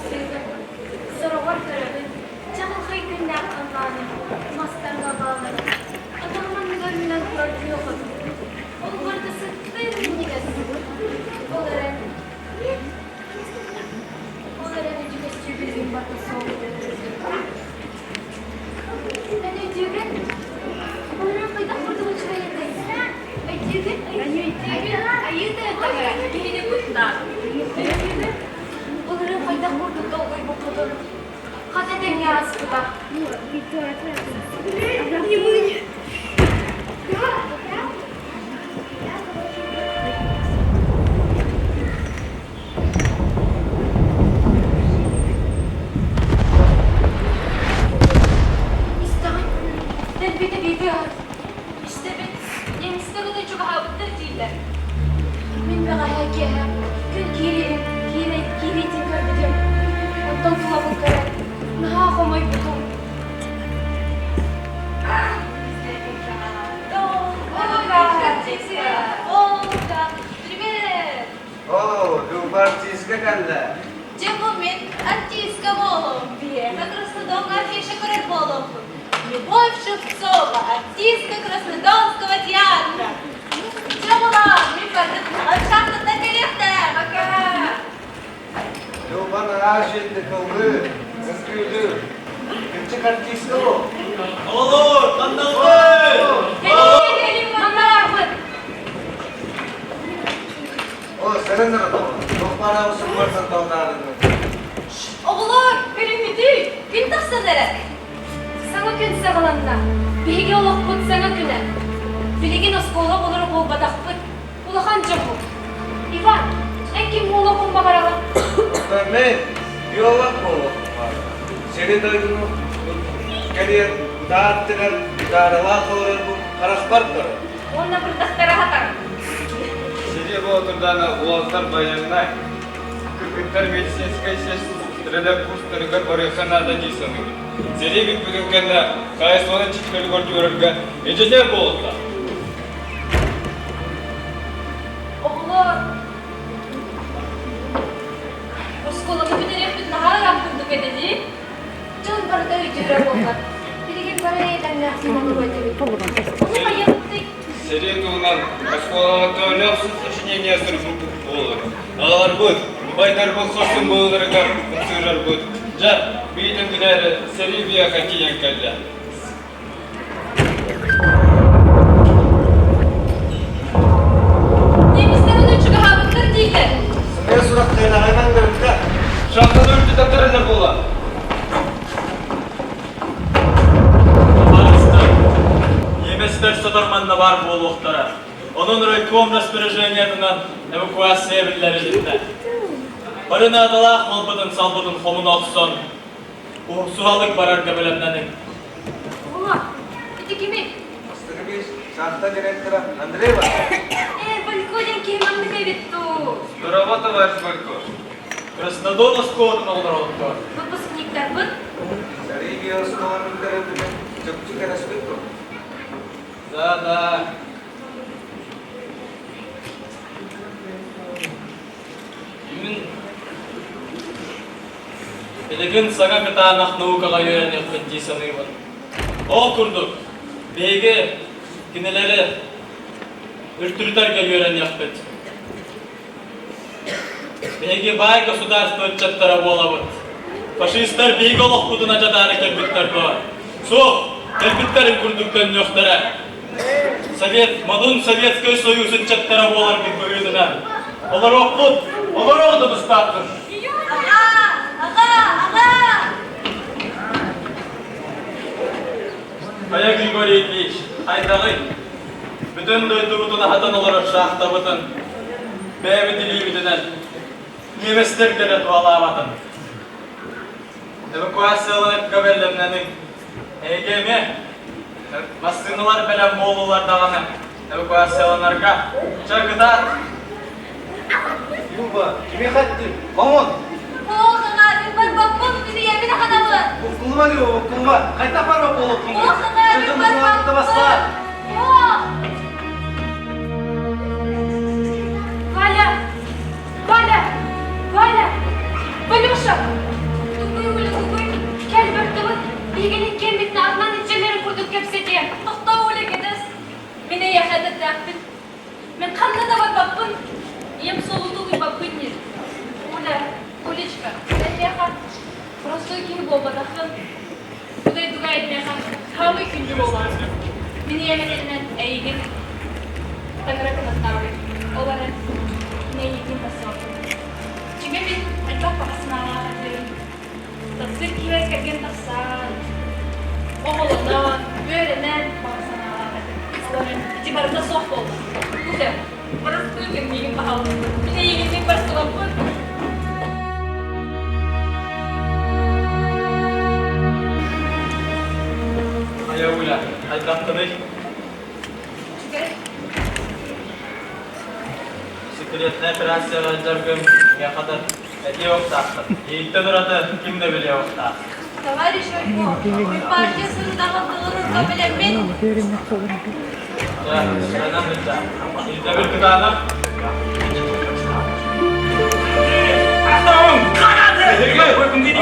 Таптыыбын, сороҕор көрөбүн, чаҕылхай күннээх халлааны, мастарга бааллары, атаҕым анныгар үүнэн турар күөх оту. Ол барыта сыттыы минньигэс. Ол эрэн, ол эрэн ити көстүү билигин барыта суох. Эн өйдүүгүн? Былырыын хайдах курдук үчүгэй этэй? Өйдүүгүн? Өйдүүгүн? Айыы тыатыгар киһини куттаан. Өйдүүгүн? Былырыын хайдах курдук долгуйбуппутун? Хата тэҥҥэ ааспыта. Истэҕин, дэлби тэбиитэ Истэбин, немецтэр ыты чугаһаабыттар дииллэр. Мин бэҕэһээ киэһэ күн киириитин, киириитин көрбүтүм. Оттон тулабын көрөн, наһаа хомойбутум. Олга, привет! О, Люба артистка кэллэ. Дьэ бу мин артистка буолуом. Биһиэхэ Краснодонга афиша көрөр буолуохпут. Любовь Шевцова, артистка Краснодонского театра. Дьэ булаам, мин бардым шахтаттан кэлиэхтээ. Пока! Люба наһаа үчүгэйдик ыллыыр, үҥкүүлүүр. Кырдьык артистка бу. Оҕолоор, ханналгы! Кэлин, кэлин, манна барбыт. О, сэрэн эрэ доҕор, туох баараа сыллартан талдаарын. Оҕолоор, көрүҥҥүтүй, күн тахсан эрэр. Саҥа күн саҕаланна. Биһиги олохпут саҥа күнэ. Билигин оскуола оҕолоро буолбатахпыт, улахан дьоммут. Иван, эн ким буолуоххун баҕараҕын? Оттон мин биолог буолуохпун баҕарабын. Сири-дойдуну кэлиэн утааттыгар гитаралаах олорорбун харахпар көрөр. Уонна бырдахтара хатар. Сэрии боотурдаана уолаттар байыаннай, кыргыттар медицинскэй сиэстэрэлэр курстарыгар барыахха наада дии саныыбын. Сэрии бүппүтүн кэннэ хаайысыбаны чичкэлигэр түөрэргэ инженер буолуохтаах. Оҕолор, оскуоланы бүтэриэхпит наһаа ыраах курдук этэ дии. Дьон барыта өйдүүрэ буоллар. Билигин бары эйэлэмнээхтик олоруо этибит. Ону хайыахпытый? Сэрии туһунан оскуолаҕа төһөлөөх сочинение суруйбуппут буолур. Аҕаларбыт, убайдарбыт хорсун буоларыгар ымсыырарбыт. Дьэ, биитин билээри сэрии биһиэхэ тиийэн кэллэ. Немецтэр ону чугаһаабыттар дииллэр. Сымыйа сурах тыанаҕынан көрүктэ. Шахтаны үрдүтэ көрөллөр буола. Табаарыстар, немецтэр сотор манна баар буолуохтара. Онон райком распоряжениетынан эвакуация биллэрилиннэ. Бары наадалаах малбытын-салбытын хомуна охсон, суһалык барарга бэлэмнэниҥ. Оҕолор, ити кимий? Бастакы биир шахта директора Андреева. Ээ, Валько диэн киһи маннык эбит дуу? Здорово, товарищ Валько. Краснодон оскуолатын оҕолоро Выпускниктарбыт. Сэрии биоскуолатын бүтэрэрбитин чопчу кэтэспит дуо? Да, да. Мин Билигин саҥа кытаанах наукаҕа үөрэниэхпит дии саныыбын. Ол курдук, биһиги кинилэри үлтүрүтэргэ үөрэниэхпит. Биһиги баай государство ыччаттара буолабыт. Фашистар биһиги олохпутун адьатаары кэлбиттэр дуо? Суох, кэлбиттэрин курдук төннүөхтэрэ. Совет, модун Советскай Союз ыччаттара буоларбыт быһыытынан олоруохпут, олоруох да тустаахпыт. Аҕаа! Аҕаа! Аҕаа! Хайа Григорий Ильич, хайдаҕый? Бүтүн дойдубутун аһатан олорор шахтабытын бэйэбит илиибитинэн немецтэр кэлэн туһалаабатын. Эвакуацияланарга бэлэмнэниҥ. Эһиги эмиэ массыыналар бэлэм буоллулар даҕаны эвакуацияланарга чэ кытаат! Люба, кими хаттын? Хомун! Ох, аҕаа, мин барбаппын, мин ийэбин аһанабын. Буккулума, Люба, буккулума. Хайдах барбат буолуоххун? Ох, аҕаа, мин барбаппын. Ох! Валя! Валя! Валя! Валюша! ийэм этэринэн эйигин таҥара кынаттаабыт. Ол эрэн мин эйигин тахсыбаппын. Дьиҥэ мин элбэх баҕа санаалаах этим. Таптыыр киһибэр кэргэн тахсан, оҕолонон, үөрэнэн баҕа санаалаах этим. Ол эрэн ити барыта суох буолла. Кутэ, бырастыы гын миигин баһаалыста. Мин эйигинниин барсыбаппын. Хайа Уля, хайдахтыный? Үчүгэй. Секретная операцияҕа дьаргым миэхэ да этиэ уохтаахтар. Ииттэн ураты ким да билиэ уохтаах. Товарищ Ольго, мин партия сырыдаҕын толорорго бэлэммин. Дьэ, сыанан бүтэ. Ирдэбил кытаанах.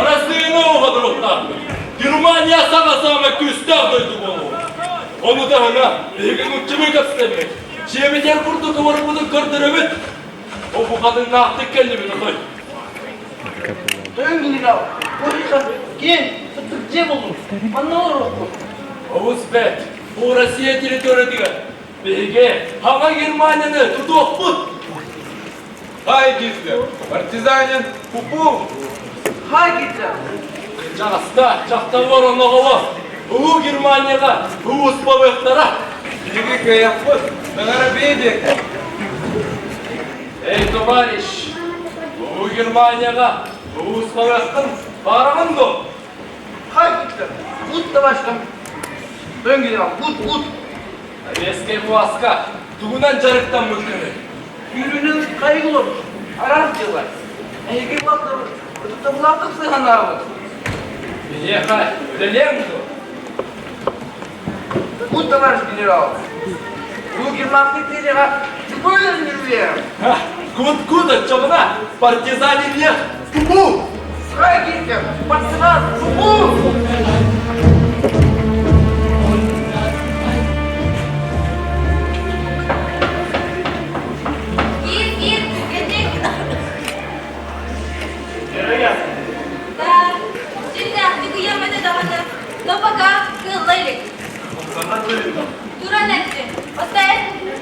Арассыыйаны оҕодуруохтаахпыт. Германия саҥа саамай күүстээх дойду буолуоҕа. Ону таһынан биһиги нууччалыы кэпсэтэммит, дьиэбитигэр курдук олорбутун көрдөрөбүт. Бу букатыннаахтык кэллибит отой. Тойон генерал, Ориха киэҥ, сырдык дьиэ буллум. Манна олоруохпут. Олус бэрт. Бу Россия территориятыгар биһиги хаҥа Германияны тутуохпут. Хай Гитлер, партизанин Пупу! Хай Гитлер! Дьаҕаста, дьахталлар оноҕолор, Улуу Германияҕа улууспалыахтара. Биһиги кыайахпыт, таҥара бэйэ диэки. Эй, товарищ, Улуу Германияҕа улууспалыаххын баараҕын дуо? Хай Гитлер! Гут, товарищ Тойон генерал, гут, гут! Советскай властка тугунан дьарыктаммыккыный? Сүүрүүнэн хайыгыл олорбут, араас дьыала. Эһиги уолаттар ытыктабылаахтык сыһыаннаабыт. Биһиэхэ үлэлиэҥ дуо? Будь товарищ генерал. Улуу Германский империяҕа үлэлиэм. Кут-кут оччоҕуна партизане вверх! Тупу! Срай Гитлер! Партизан! Тупу! Киир, киир, түргэнник. Героя! Да, дьиҥнээхтик ыйыам этэ даҕаны, но пока кыалла илик. Туран эттим. Оттон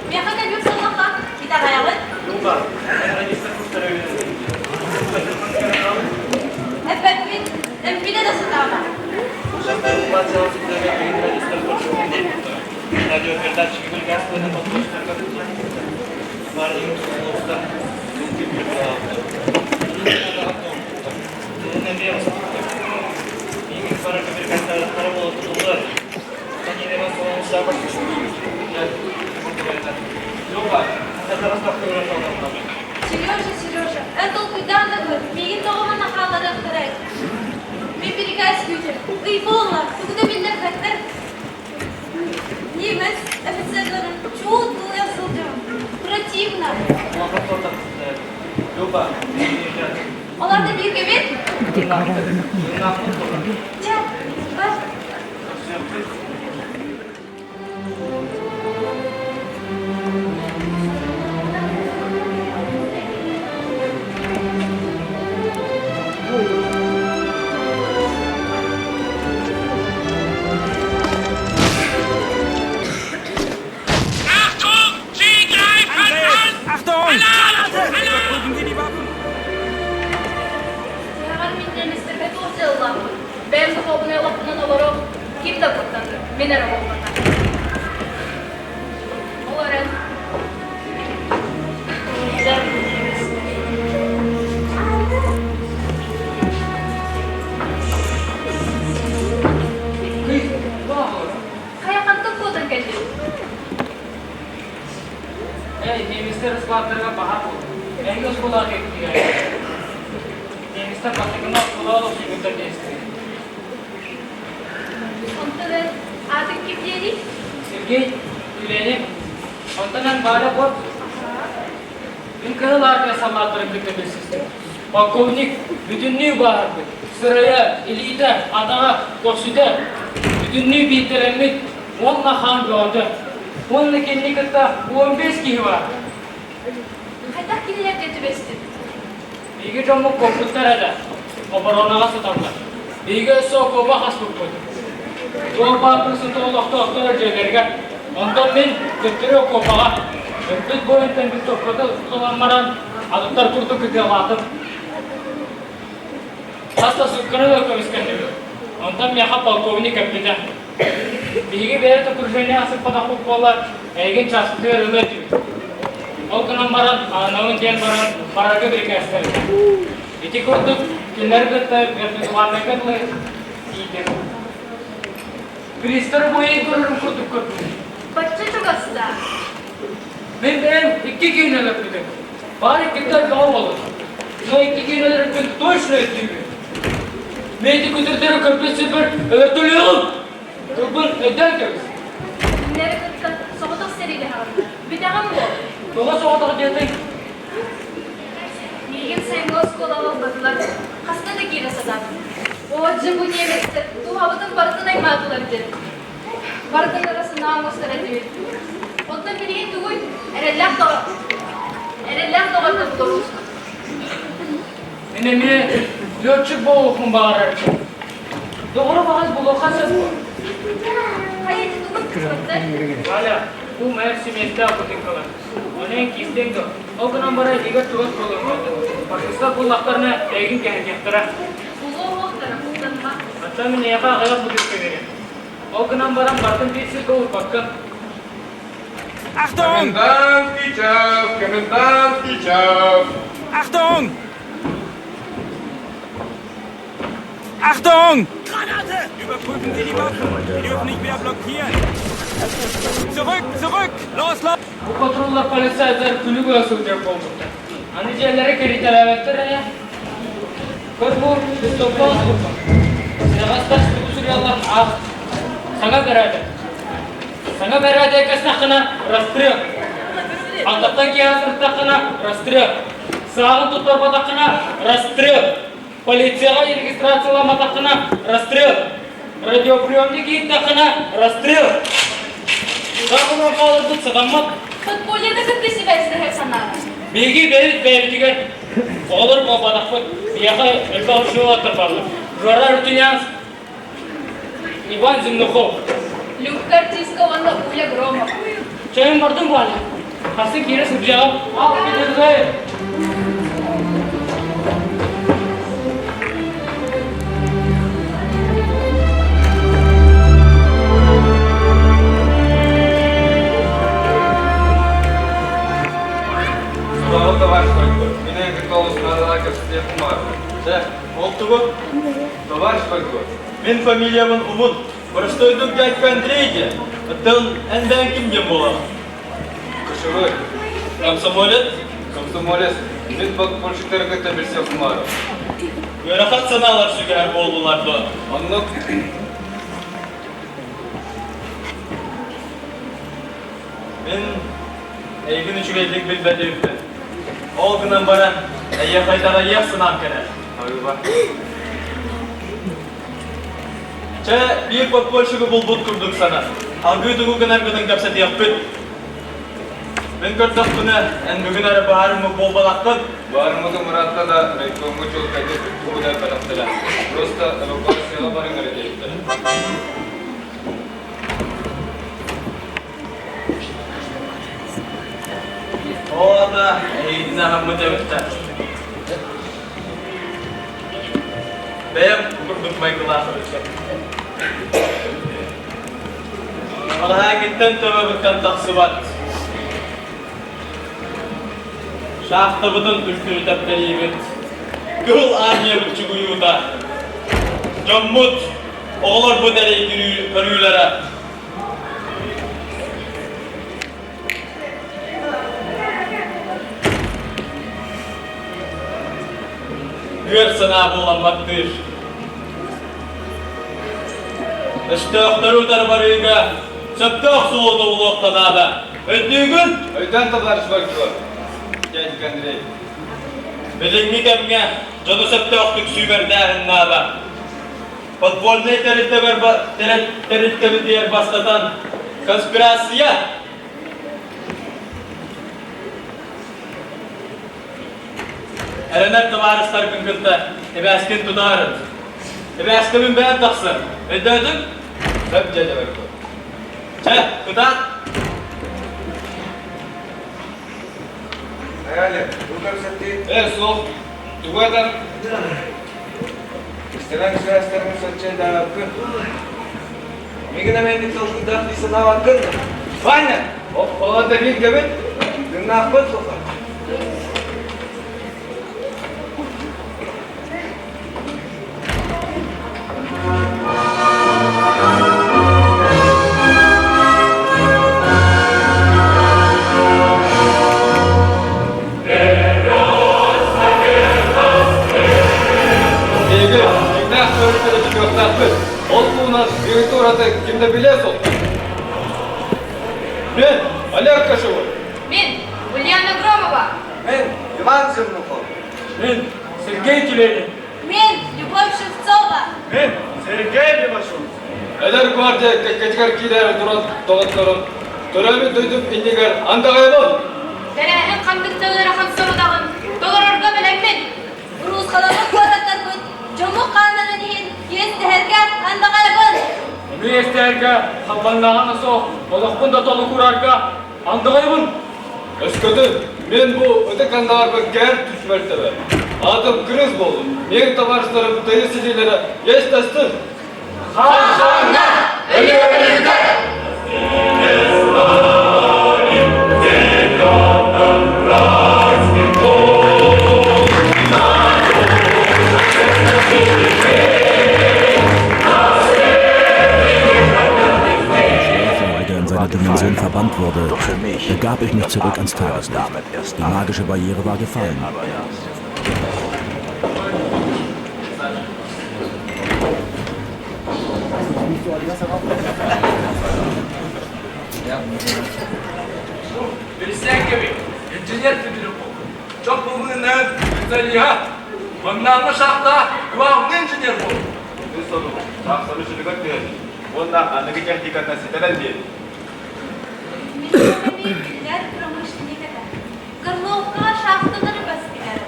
миэхэ кэлбит буоллахха, итэҕэйэҕит? Эппэппин, эмпилэ да сатаама. Сережа, Сережа, эн толкуйдаан да көр, миигин тоҕо манна хаалларыахтарай? Мин бирикээс күүтэр. Ый буолла, тугу да биллэрбэттэр. Немец офицерларын чуут тулуйа сылдьабын. Противно. Оларды бииргэбит? Чэ, бар. Тиһэҕэр минньиэмистэргэ туох дьыалалаахпын? Бэйэм духуобунай олохпунан олорор ким да куттанар, мин эрэ буолбатах. Ол эрэн Хайа хантан куотан кэллиҥ? Эй, немецтэр ыскылааттарыгар баһаар буолла. Эһиги оскуолаҕа кэлбитигэр немецтэр бастакынан оскуолаҕа олохсуйбуттар диэстилэр. Онтон эн аатыҥ ким диэний? Сергей, Үлэни. Онтон эн Валя буол. Мин Кыһыл Армия саллааттарын кытта билсистим. Полковник бүтүннүү бааһырбыт. Сырайа, илиитэ, атаҕа, көхсүтэ бүтүннүү биирдэлэммит уонна хаан бөҕөтө. Уонна кинини кытта 15 киһи баар. Хайдах кинилэргэ түбэстин? Биһиги дьоммут куоппуттар этэ. Оборонаҕа сыталлар. Биһиги өссө окуопа хаспыппыт. Туох баар сытар олохтоохтор дьиэлэригэр. Онтон мин төттөрү окуопаҕа өлбүт буойунтан винтовката ылан баран атыттар курдук ытыалаатым. Хас да суукканы да көмүскэннибит. Онтон миэхэ полковник эппитэ. Биһиги бэйэбит окружение сыппатахпыт буоллар, эйигин часпытыгар ылыа этибит. Ол гынан баран, аанабын диэн баран, барарга бирикээстэбит. Ити курдук, кинилэри кытта Вертузваннайга дылы тиийдим. Кристер буойун көрөрүм курдук көрдүм. Бачча чугаста. Мин бэйэм икки киһини өлөрбүтүм. Баар иккиттэн бөҕө буолун. Но икки киһини өлөрбүн точно өйдүүбүн. Мен ити күтүрдэри көрбүт сирбэр өлөртөлүөҕүм. Тылбын өйдөөн кэбис. Кинилэри кытта соҕотох сэриилэһэҕин. Бүтэҕин буол. Тоҕо соҕотох диэтиҥ? Миигин сайыҥҥы оскуолаҕа ылбатылар. Хаста да киирэ сатаатым. Оо, дьэ бу немецтэр дууһабытын барытын аймаатылар диэн. Барытын ыра санаа оҥостор этибит. Оттон билигин тугуй? Эрэллээх доҕор. Эрэллээх доҕордор булуохпут. Мин эмиэ летчик буолуохпун баҕарар этим. Доҕору баҕас булуохха сөп буо. Хайа ити тугун кыспаттар? Валя, бу мэр симиэттээх бутыҥкалар. Ону эн киирдиҥ дуо? Ол гынан баран илиигэр чугас буолуохтаах. Фашистар буллахтарына эйигин кэһэтиэхтэрэ. Булуо уохтара, куттаныма. Оттон мин эйиэхэ аҕыйах бутыҥка биэриэм. Ол гынан баран бартын биир сиргэ уурбаккын. Achtung! Комендантский час! Комендантский час! Achtung! Achtung! Überprüfen Sie die Waffen! Sie dürfen nicht mehr blockieren! Zurück, zurück! Los, los! Бу патруллар полицайдар күнү быһа сылдьар буолбуттар. Аны дьиэлэрэ кэритэлээбэттэр ээ. Көр бу листовка оҥорбуппун. Сыаҕастар сугу суруйаллар аах. Саҥа бэрээдэк. Саҥа бэрээдэк кэстэххинэ расстрел. Аттаттан киэһэ сырыттаххына расстрел. Сааҕын туттарбатаххына расстрел. Полицияҕа регистрацияламматаххына расстрел. Радиоприемник ииттэххинэ расстрел. Саахыман хааларбыт сатаммат. Подпольены кытта сибээстэһэр санаата. Биһиги бэйэбит бэйэбитигэр оҕолор буолбатахпыт. Биһиэхэ элбэх учууталлар бааллар. Жора Рутюнянс, Иван Земнухов. Любка артистка уонна Уля Громов. Чайын бардым Ваня. Харсын киирэ сылдьаҕым. Ал, кытыргай. Сураҕы товарищ Валько. Мин эйигин олус наадалаах кэпсэтиэхпин баҕарабын. Чэ, Ол тугу? Товарищ Валько. Мин фамилиябын умун. Простойдук дядька Андрей диэн. Оттон эн бэйэҥ ким диэн буолаҕын? Кошевой. Комсомолец? Комсомолец. Мин подпольщиктары кытта билсиэхпин баҕарабын. Ыарахан санаалар сүгэһэр буоллулар дуо? Оннук. Мин эйигин үчүгэйдик билбэт эбиппин. Ол гынан баран, эйиэхэ итэҕэйиэх санаам кэлэр. Айылба. Чэ, биир подпольщигы булбут курдук санаа. Алгыы тугу гынаргытын кэпсэтиэхпит. Мин көрдөхпүнэ, эн бүгүн эрэ баарыммыт буолбатаххын. Баарыммыты Муратта да райкомҥа чуолкайдык тугу да эппэтэхтэрэ. Просто эвакуацияҕа барыҥ эрэ диэбиттэрэ. Ол да эйигин аһаммыт эбиттэр. Бэйэм курдук майгылаах эбиккин. Балаһаакиттан төбөбүттэн тахсыбат. Шахтабытын үлтүрүтэр тэриибит. Кыһыл армиябыт чугуйуута. Дьоммут, оҕолорбут эрэй көрүүлэрэ. Үөр санаа буолан баттыыр. Өстөөхтөрү утары барыыга сөптөөх суолу тобулуохха наада. Өйдүүгүн? Өйдөөн товарищ Валько, дядька Андрей. Билиҥҥи кэмҥэ дьону сөптөөхтүк сүүмэрдээһин наада. Подпольнай тэрилтэбитигэр бастатан конспирация Эрэнэр табаарыстаргын кытта эбээскин тутаарыт. Эбээскэбин бэйэм тахсар. Өйдөөтүҥ? Сөп дядя Валько. Чэ, кытаат! Хайа, бу кэпсэттии? Ээ, суох. Тугу этэн? Истэрэн сээстэрин соччойдаабаккын. Мигин эмэйдик толкуйдаах дии санаабаккын. Ваня! Ол да бииргэбит. Тыыннаахпыт суха. Биһиги дьиҥнээх төрүттэри тутуохтаахпыт. Ол туһунан биһиги ураты ким да билиэ суох. Мен Олег Кошевой. Мин Ульяна Громова. Мен Иван Земнухов. Мен Сергей Тюленин. Мен Любовь Шевцова. Мен Сергей Левашов. Эдэр гвардия кэккэтигэр киирээри туран доҕотторум, төрөөбүт дойдум иннигэр андаҕайабын! Тэрээһин ханнык да ыарахан сорудаҕын толорорго бэлэммин. Уруускаламмыт куораттарбыт дьоммут хааннарын иһин иэстэһэргэ андаҕайабын. Ону иэстэһэргэ халбаҥнаҕана суох олохпун да толук уурарга андаҕайабын. Өскөтүн мин бу ытык андаҕарбын кээр түс мөлтөбө. Аатым кырыс буоллун, менин товарищтарым тыйыс силиилэрэ иэстэстин! Ханна өлүөрүгэр! Der in seiner Dimension verbannt wurde, begab ich mich zurück ans Tageslicht. Die magische Barriere war gefallen. Билсээҥкэбит, инженер Федоров, чох быһыынан специалиһа, маннааҥҥы шахта главный инженер буолар. Ити сонун шахтаны сүлүгэр түһэн уонна аныгы техниканы ситэрэн биэрдим. Мин биллэр промышленник этэ. Горловкаҕа шахталары бас билэр.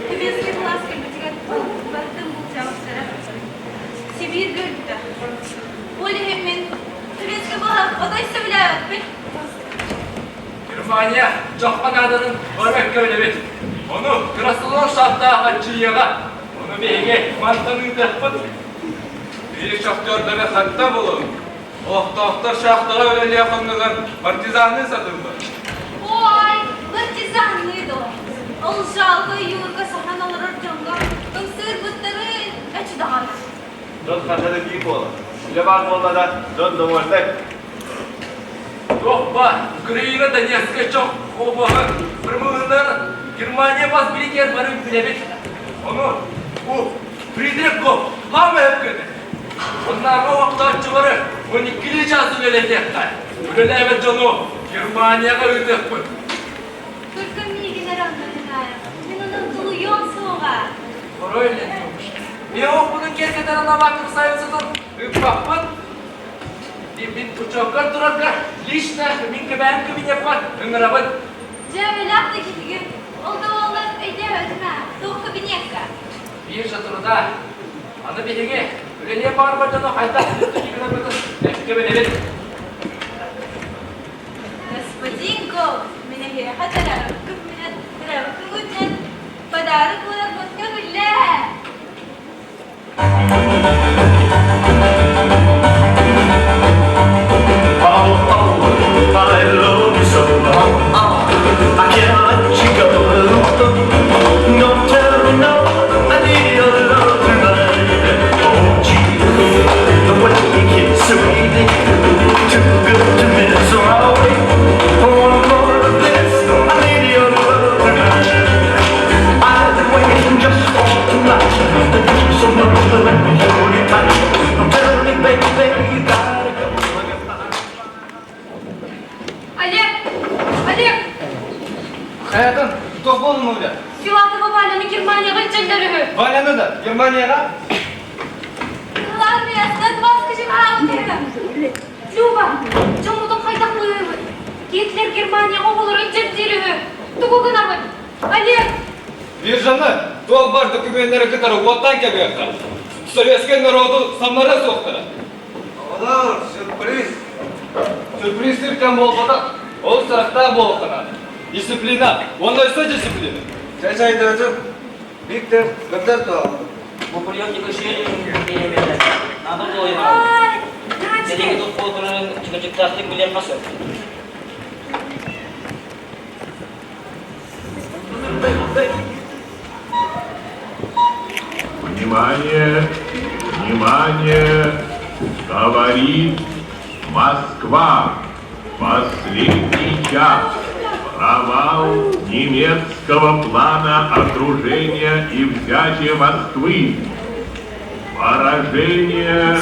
Советский класс кэлбитигэр барытын булчаабыттара. Сибииргэ өлбүтэ. Ол иһин мин советский былаах отой сөбүлээбэппин. Германия дьоххо наадатын барбакка билэбит. Ону Краснодар шахтаах аччыйыаҕа. Ону биһиги мантан ыытыахпыт. Биир шахтердары ханта булун. Олохтоохтор шахтаҕа үлэлиэх оннугар партизанныы сатыыллар. Ой, партизанныы дуо? Ол жалко Юрка саһан олорор дьоҥҥо ымсыырбыттарын эчи даҕаны. Дьон ханна да биир буолар. Үлэ баар буолла да, дьон довольнай. Туох баар, Украина Донецкай чох облаһы промышленнар Германия бас билигэр бары билэбит. Ону бу Фридрих Гов хаама өпкөтө. Оннааҕы олохтооччулары 12 чаас үлэлэтиэххэ. Үлэлээбэт дьону Германияҕа ыытыахпыт. Только миигин эрэ оннуннаайа. Мин онон тулуйуом суоҕа. Фройлен Мен оппунун киэргэтэр анабаакыр красавицатын ыыппаппын. Мин учуоккар турарга лично мин кэбээн кабинеппар ыҥырабын. Дьэ, өлөөх да киһигин. Ол да буоллар өйдөөбөтүм ээ. Туох кабинекка? Биржа труда. Аны биһиги үлэлиэ баҕарбат дьону хайдах гынарбытын бэркэ билэбит. Господин Гол, мин эһиэхэ төрөөбүккүм минэ төрөөбүккүм диэн подарок уурарбыт көҥүллээ. I love you so. I can't let you go. Don't tell me no. I need your love tonight. Oh, gee, the way you kiss me, too good to miss. So I'll wait for one more of this. I need your love tonight. I've been waiting just for tonight. To do some loving and hold you tight. Don't tell me, baby, you gotta go. Олег! Олег! Хайатын, туох буоллун Уля? Филатова Валяны Германияҕа илдьэллэр үһү. Валяны да, Германияҕа? Армияттан баскычын аҕалтыһы. Люба, дьоммутун хайдах быыһыыбыт? Гитлер Германияҕа оҕолору илдьэрдиир үһү. Тугу гынабыт? Олег! Биржаны туох бар документары кытары уоттаан кэбиэххэ. Советскай народу самнара суохтара. Оҕолор, сюрприз! Сюрприз сиртэн буолбатах, ол сарахтаах буолуохтана. Дисциплина! Уонна өссө дисциплина! Чай чайдаатым. Виктор, көрдөр туох. Бу приемник ишиэлин надо было Сэрии туппуотунун чыгычыктаахтык билиэххэ сөп. Внимание! Внимание! Говорит Москва! Последний час! Провал немецкого плана окружения и взятия Москвы. Поражение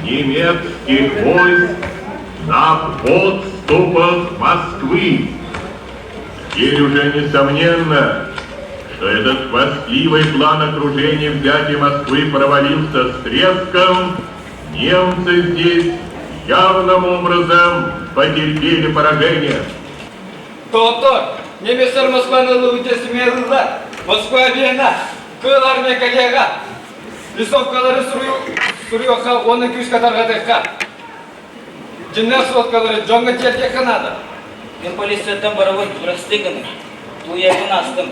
немецких войск на подступах Москвы. Теперь уже несомненно, что этот хвастливый план окружения взятия Москвы провалился с треском, немцы здесь явным образом потерпели поражение. Доҕоттор, немецтэр Москваны ылыбыт смелылар. Москва Вена, Кыыл армия коллега. Листовкалары суруйуохха уонна күүскэ тарҕатыахха. Дьиннээх сводкалары дьоҥҥо тиэрдиэххэ наада. Мин полицияттан барабын, бырастыы гыныҥ. Тулуйарбын аастым.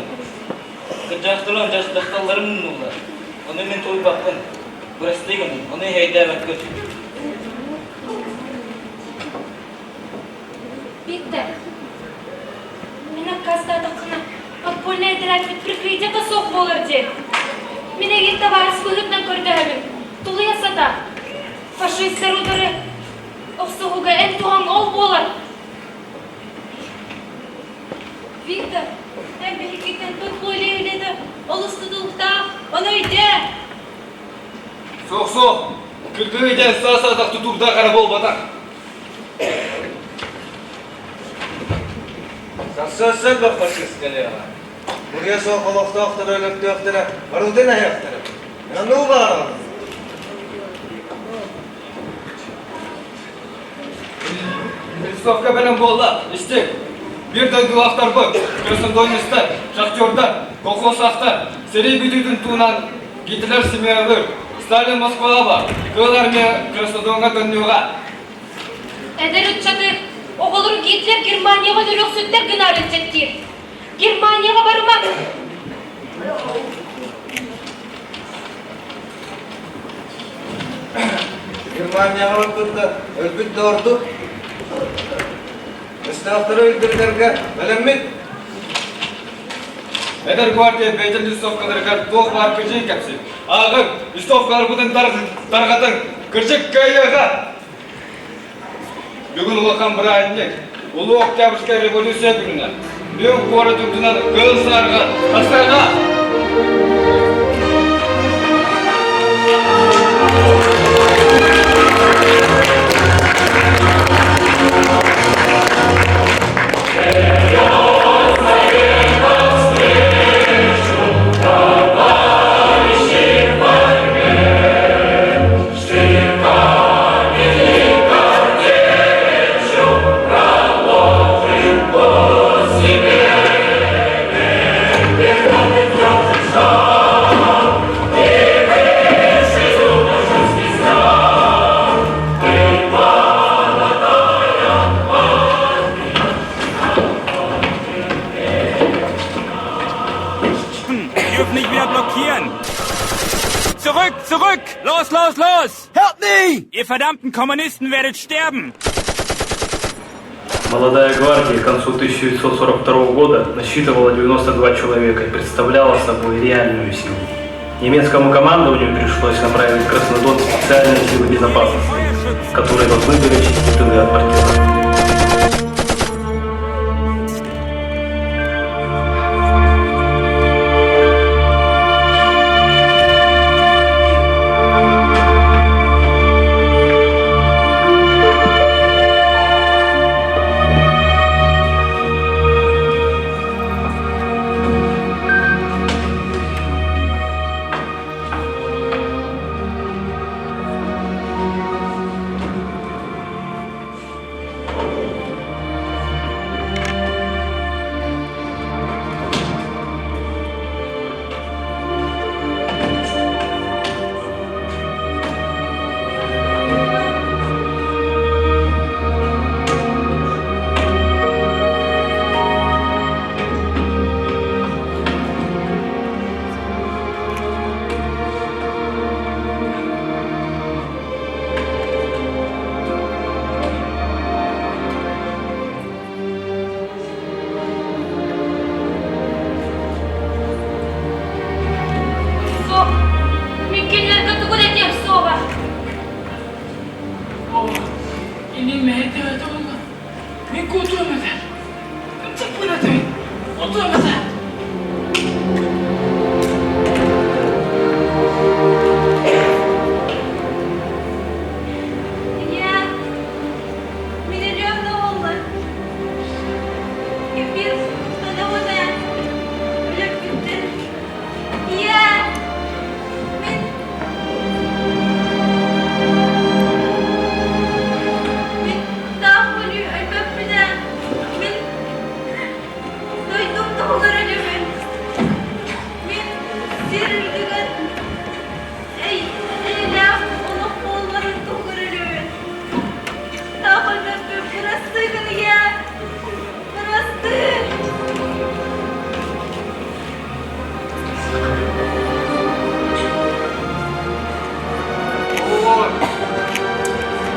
Кырдьаҕастарым дьахталларым муннуллар. Ону мин тулуйбаппын. Бырастыы гыныҥ, ону эһэйдээбэккит. Виктор, мин аккаастаатаххына, подпольнай этэрээппит прикрытиета суох буолар диэн. Мин эйигин табаарыс быһыытынан көрдөһөбүн. Тулуйа сатаа. Фашистар утары охсуһууга эн туһаҥ ол буолар. Виктор, эн биһигиттэн подполье үлэтэ олус тутулуктаах, ону өйдөө. Суох, суох. Кыргыы диэн саа-саатах тутуурдаах эрэ буолбатах. Сарсыарда элбэх фашист кэлиэҕэ. Буруйа суох олохтоохтору өлөртүөхтэрэ, барытын эһиэхтэрэ. Ынаныы баҕараҕын. Листовка бэлэм буолла. Истиҥ. Биир дойдулаахтарбыт, краснодонецтар, шахтердар, колхозтаахтар сэрии бүтүүтүн туһунан Гитлер Семеновы, Сталин Москваҕа, Кыыл армия Краснодоҥҥа төннүөҕэ. Эдэр ыччаты оҕолору Гитлер Германияҕа өлөрүөхсүттэр гынаары илдьэттиир. Германияҕа барыма! Германияҕа барбыт да өлбүт да ордук. Өстөөхтөрү өлбүттэргэ бэлэммит. Эдэр гвардия бэйэтин листовкаларыгар туох баар кырдьыгын кэпсиир. Ааҕыҥ, листовкаларбытын тарҕатыҥ, кырдьык кыайыаҕа! Бүгүн улахан бырааһынньык, Улуу Октябрьскай революция күнүнэн, Бүөм куорат үрдүнэн кыыл саарга тахсыаҕа! Dürfen nicht wieder blockieren! Zurück, zurück! Los, los, los! Help me! Ihr verdammten Kommunisten werdet sterben! Молодая гвардия к концу 1942 года насчитывала 92 человека и представляла собой реальную силу. Немецкому командованию пришлось направить в Краснодон специальные силы безопасности, которые должны были чистить тылы от партизан. өлүөм этэ. Ийээ, мин өлүөм да буоллар. Кэппиэс санаммын ээ, өлөрбүттэр. Ийээ, мин мин таах өлүү өлбөппүн ээ. Мин дойдум туһугар өлөбүн. Мин сир үрдүгэр эйэлээх олох буолларын туһугар өлөбүн. Таах өлбөппүн, бырастыы гын ийээ, бырастыы. Оҕолор,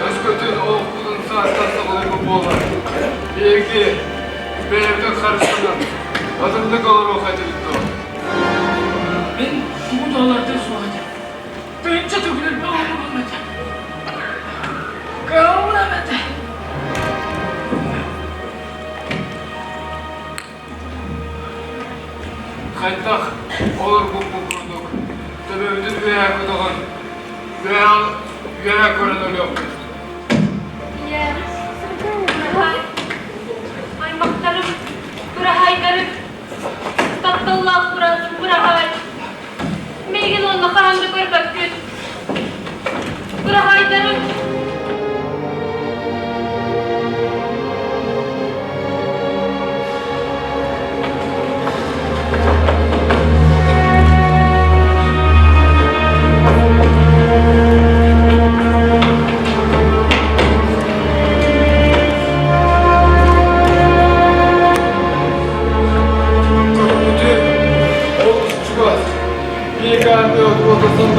өскөтүн олохпутун саастан саҕалыыр буоллар, биһиги бэйэбитин харыстанан, атыннык олоруох этибит дуо? Мин тугу да олордуо суох этим. Тыынча төгүл олоруом этэ. Кыһаллыам этэ. Хайдах олорбуппут курдук, төбөбүтүн үөһэ көтөҕөн, үөһэ көрөн өлүөхпүт. Ийэм, быраһаай, аймахтарым, быраһаайдарым, тапталлаах быраһаай. Миигин онно хаһан да көрбөккүт. Быраһаайдарым. Көрбүтүм, олус чугас. Биһиги армия отуотуттан